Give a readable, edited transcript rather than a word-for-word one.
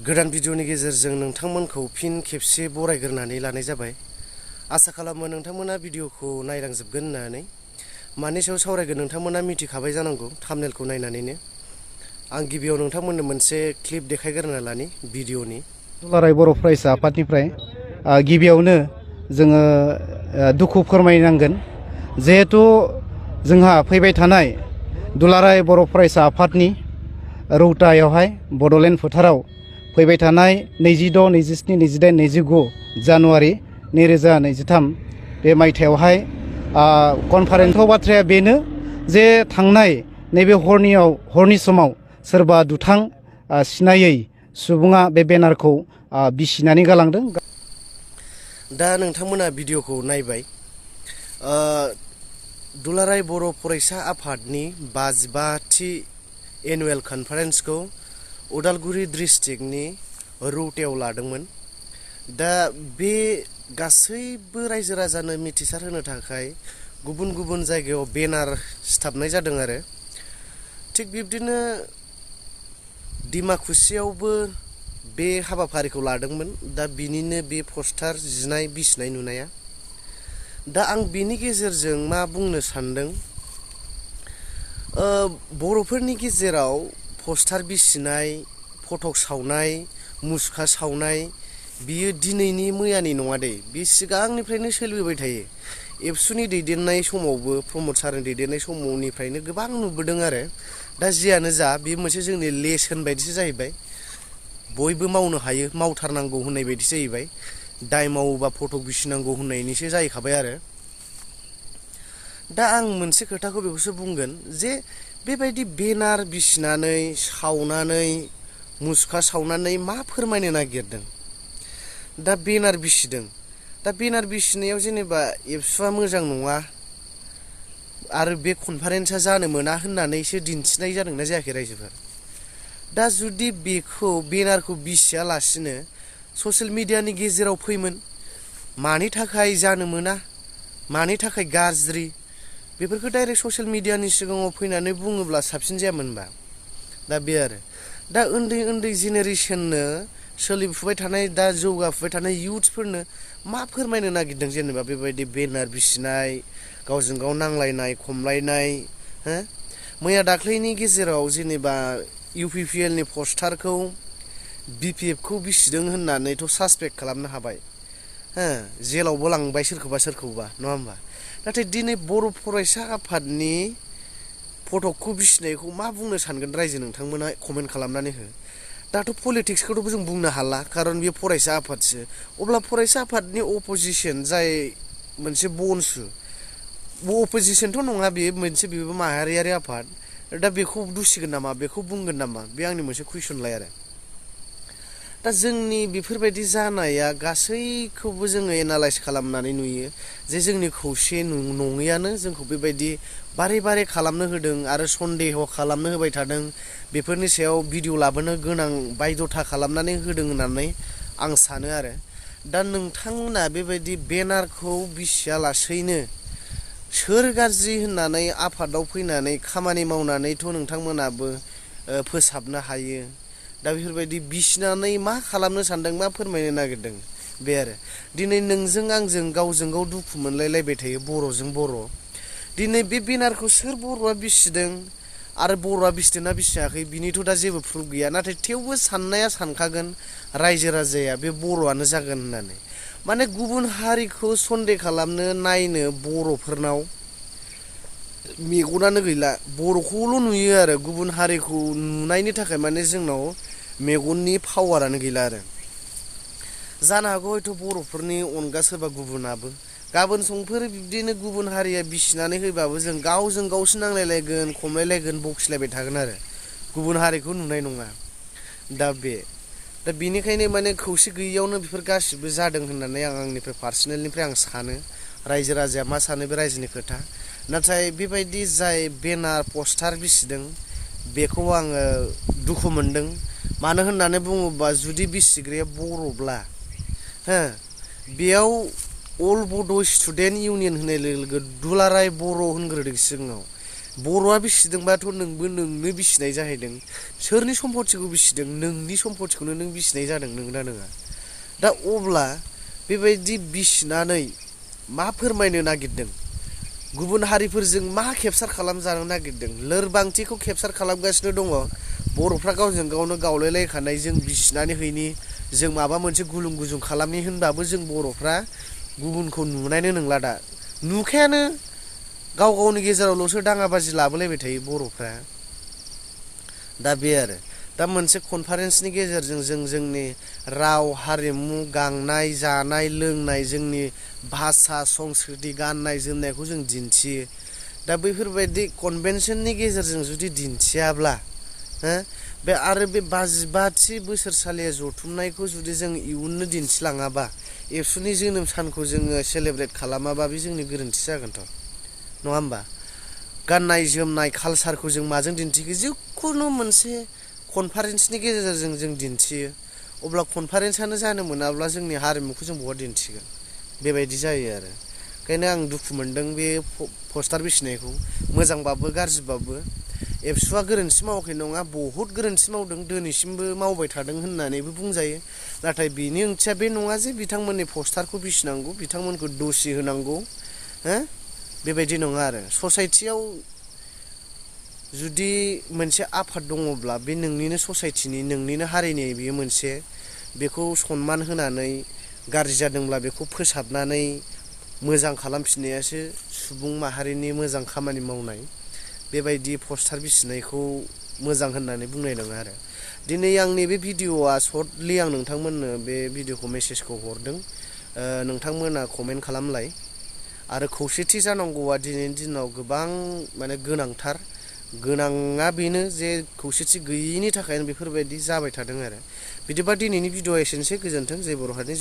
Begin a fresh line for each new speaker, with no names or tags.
गोदान भिडिअनि गेजेरजों नोंथांमोनखौ फिन खेबसे बरायग्रोनानै लानाय जाबाय। आसा खालामो नोंथांमोना भिडिअखौ नायलांजोबगोन होननानै। मानि सायाव सावरायगोन नोंथांमोना मिथिखाबाय जानांगौ थाम्बनेलखौ नायनानैनो। आं गिबियाव नोंथांमोननो मोनसे क्लिप देखायग्रोना लानि भिडिअनि।
दुलाराय बर' फरायसा आफादनिफ्राय गिबियावनो जोङो दुखु फोरमायनांगोन जिहेतु जोंहा फैबाय थानाय दुलाराय बर' फरायसा आफादनि रौतायावहाय बड'लेण्ड फोथाराव फैबाय थानाय 26, 27, 28, 29 जानुवारि 2023 बे मायथाइयावहाय कनफारेन्सआव बाथ्राया बेनो जे थांनाय नैबे हरनि समाव सोरबा दुथां सिनायै सुबुङा बे बेनारखौ बिसिनानै गालांदों।
दा नोंथांमोना भिडिअखौ नायबाय। दुलाराय बर' फरायसा आफादनि 55थि एनुवेल कनफारेन्सखौ उदालगुरि डिस्ट्रिक्टनि रौतायाव लादोंमोन। दा बे गासैबो रायजो राजानो मिथिसार होनो थाखाय गुबुन गुबुन जायगायाव बेनार सिथाबनाय जादों आरो थिग बिब्दिनो डिमाकुसियावबो बे हाबाफारिखौ लादोंमोन। दा बिनिनो बे पस्टार जिनाय बिसिनाय नुनाया। दा आं बिनि गेजेरजों मा बुंनो सानदों, बर'फोरनि गेजेराव पस्टार बिसिनाय, फटक सावनाय, मुसुखा सावनाय बियो दिनैनि मैयानि नङा दे, बे सिगांनिफ्रायनो सोलिबोबाय थायो। एबसुनि दैदेननाय समावबो, प्रमद सारनि दैदेननाय समावनिफ्रायनो गोबां नुबोदों आरो दा जियानो जा बे मोनसे जोंनि लेसन बायदिसो जाहैबाय। बयबो मावनो हायो, मावथारनांगौ होननाय बायदि जाहैबाय। दाय मावोबा फटक बिसिनांगौ होननायनिसो जाहैखाबाय आरो दा आं मोनसे खोथाखौ बेखौसो बुंगोन जे बेबायदि बेनार बिसिनानै सावनानै मुसुखा सावनानै मा फोरमायनो नागिरदों? दा बेनार बिसिदों, दा बेनार बिसिनायाव जेनेबा एबसुआ मोजां नङा आरो बे कनफारेन्सआ जानो मोना होननानैसो दिन्थिनाय जादोंना जायाखै रायजोफोर? दा जुदि बेखौ बेनारखौ बिसियालासिनो ससियेल मिडियानि गेजेराव फैमोन, मानि थाखाय जानो मोना, मानि थाखाय गाज्रि, बेफोरखौ डाइरेक्ट ससियेल मिडियानि सिगाङाव फैनानै बुङोब्ला साबसिन जायामोनबा? दा बे आरो दा उन्दै उन्दै जेनेरेसननो, सोलिफुबाय थानाय दा जौगाफुबाय थानाय इयुथ्सफोरनो मा फोरमायनो नागिरदों जेनेबा बेबायदि बेनार बिसिनाय, गावजों गाव नांलायनाय खमलायनाय? मैया दाख्लैनि गेजेराव जेनेबा UPPLनि पस्टारखौ BPFखौ बिसिदों होननानैथ' सासपेक्ट खालामनो हाबाय। जेलावबो लांबाय सोरखौबा सोरखौबा, नङा होमबा? नाथाय दिनै बर' फरायसा आफादनि फटकखौ बिसिनायखौ मा बुंनो सानगोन रायजो? नोंथांमोना कमेन्ट खालामनानै हो। दाथ' पलिटिक्सखौथ' जों बुंनो हाला, खारन बेयो फरायसा आफादसो। अब्ला फरायसा आफादनि अपोजिसन जाय मोनसे BoNSU, अपोजिसनथ' नङा, बेयो मोनसे बेबो माहारियारि आफाद। दा बेखौ दुसिगोन नामा, बेखौ बुंगोन नामा? बे आंनि मोनसे कुइसनलाय आरो दा जोंनि बेफोरबायदि जानाया गासैखौबो जोङो एनालाइज खालामनानै नुयो जे जोंनि खौसे नङैयानो जोंखौ बेबायदि बारे बारे खालामनो होदों आरो सन्देह खालामनो होबाय थादों। बेफोरनि सायाव भिडिअ लाबोनो गोनां बायध'था खालामनानै होदों होननानै आं सानो आरो दा नोंथांमोना बेबायदि बेनारखौ बिसियालासैनो सोर गाज्रि होननानै आफादाव फैनानै खामानि मावनानैथ' नोंथांमोनाबो फोसाबनो हायो। दा बेफोरबायदि बिसिनानै मा खालामनो सानदों, मा फोरमायनो नागिरदों? बे आरो दिनै नोंजों आंजों गावजों गाव दुखु मोनलायलायबाय थायो बर'जों बर'। दिनै बे बेनारखौ सोर बर'आ बिसिदों आरो बर'आ बिसिदोंना बिसियाखै बिनिथ' दा जेबो प्रुफ गैया। नाथाय थेवबो साननाया सानखागोन रायजो राजाया बे बर'आनो जागोन होननानै। माने गुबुन हारिखौ सन्देह खालामनो नायनो बर'फोरनाव मेगनानो गैला। बर'खौल' नुयो आरो गुबुन हारिखौ नुनायनि थाखाय माने जोंनाव मेगननि पावारानो गैला आरो जानो हागौ हयथ' बर'फोरनि अनगा सोरबा गुबुनाबो गाबोन समफोर बिब्दिनो गुबुन हारिया बिसिनानै होबाबो जों गावजों गावसो नांलायलायगोन, खमलायलायगोन, बखिलायबाय थागोन आरो गुबुन हारिखौ नुनाय नङा। दा बेनिखायनो माने खौसे गैयियावनो बेफोर गासिबो जादों होननानै आंनिफ्राय पार्सनेलनिफ्राय आं सानो। रायजो राजाया मा सानो बे रायजोनि खोथा। नाथाय बेबायदि जाय बेनार पस्टार बिसिदों बेखौ आङो दुखु मोनदों। मानो होननानै बुङोबा जुदि बिसिग्राया बर'ब्ला बेयाव अल बड' स्टुडेन्ट इउनियन होननाय लोगो लोगो दुलाराय बर' होनग्रोदों सिगाङाव। बर'आ बिसिदोंबाथ' नोंबो नोंनो बिसिनाय जाहैदों सोरनि सम्पथिखौ बिसिदों नोंनि सम्पथिखौनो नों बिसिनाय जादों नोंना नङा दा अब्ला बेबायदि बिसिनानै मा फोरमायनो नागिरदों गुबुन हारिफोरजों मा केपचार खालामजानो नागिरदों लोरबांथिखौ केपचार खालामगासिनो दङ बर'फ्रा गावजों गावनो गावलायलायखानाय जों बिसिनानै हैनि जों माबा मोनसे गुलुं गुजुं खालामनि होनबाबो जों बर'फ्रा गुबुनखौ नुनायनो नंला दा नुखायानो गाव गावनि गेजेरावल'सो दाङाबाजि लाबोलायबाय थायो बर'फ्रा दा बे आरो दा मोनसे कनफारेन्सनि गेजेरजों जों जोंनि राव हारिमु गांनाय जानाय लोंनाय जोंनि भाषा संस्कृति गाननाय जोमनायखौ जों दिन्थियो दा बैफोरबायदि कनभेनसननि गेजेरजों जुदि दिन्थियाब्ला बे आरो बे 55थि बोसोरसालिया जथुमनायखौ जुदि जों इयुननो दिन्थिलाङाबा एबसुनि जोनोम सानखौ जोङो सेलेब्रेट खालामाबा बे जोंनि गोरोन्थि जागोनथ' नङा होमबा गाननाय जोमनाय कालसारखौ जों माजों दिन्थियो जिखुनु मोनसे कनफारेन्सनि गेजेरजों जों दिन्थियो अब्ला कनफारेन्सआनो जानो मोनाब्ला जोंनि हारिमुखौ जों बहा दिन्थिगोन बेबायदि जायो आरो ओंखायनो आं दुखु मोनदों बे पस्टार बिसिनायखौ मोजांबाबो गाज्रिबाबो एबसुआ गोरोन्थि मावाखै नङा बहुद गोरोन्थि मावदों दिनैसिमबो मावबाय थादों होननानैबो बुंजायो नाथाय बेनि ओंथिया बे नङा जे बिथांमोननि पस्टारखौ बिसिनांगौ बिथांमोनखौ दसि होनांगौ बेबायदि नङा आरो ससाइटियाव जुदि मोनसे आफाद दङब्ला बे नोंनिनो ससाइटिनि नोंनिनो हारिनि बेयो मोनसे बेखौ सनमान होनानै गाज्रि जादोंब्ला बेखौ फोसाबनानै मोजां खालामफिननायासो सुबुं माहारिनि मोजां खामानि मावनाय बेबायदि पस्टार बिसिनायखौ मोजां होननानै बुंनाय नङा आरो दिनै आंनि बे भिडिअ'आ सर्टलि आं नोंथांमोननो बे भिडिअ'खौ मेसेजखौ हरदों नोंथांमोना कमेन्ट खालामलाय आरो खौसेथि जानांगौआ दिनैनि दिनाव गोबां माने गोनाङा बेनो जे खौसेथि गैयैनि थाखायनो बेफोरबायदि जाबाय थादों आरो बिदिबा दिनैनि भिडिअ'आ एसेनोसै गोजोन्थों जय बर' हारिनि